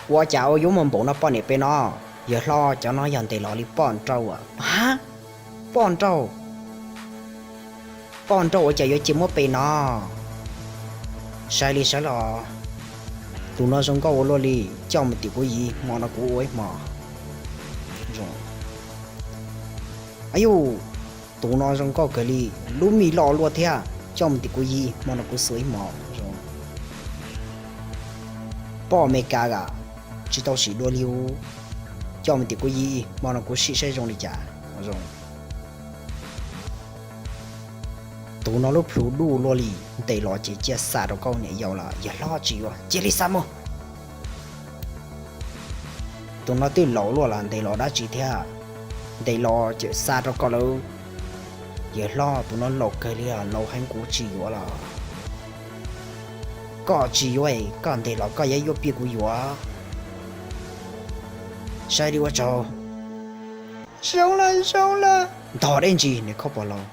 Ua cas ua yuav muaj npaum no poj niam pem no? Yawg hlob, cov no yog ntes los li poj nrauj. Ha, poj nrauj? Poj nrauj ua cas yuav cia muab pem no? Saib li saib los, tus no zoo nkauj ua luaj li, coj mus tim kuv yiv, hmo no kuv ua ib hmo. Ayu, tus no zoo nkauj kawg li, lub mij loj luaj thiab, coj mus tim kuv yiv, hmo no kuv xuas ib hmo. Poj Amelikas a, tsis tau sim dua li u, coj mus tim kuv yiv, hmo no kuv sim saib zoo li cas. Tus no lub plhu duj luaj li, ntes los ces cia xa rau koj niam yau lawm, yawg hlob tsis yuav, cia li xa mus. Tus no twb laus luaj los ntes los dab tsi thiab, ntes los ces xa rau koj lawm. Yawg hlob, tus no laus kawg li, laus heev kuv tsis yuav lawm. Koj tsis yuav, koj ntes los koj yuav yuav piaj kuv yuav. Saib li ua tsaug. Zoo lawm, zoo lawm. Ntog deb ntsis, niam khob pog laus.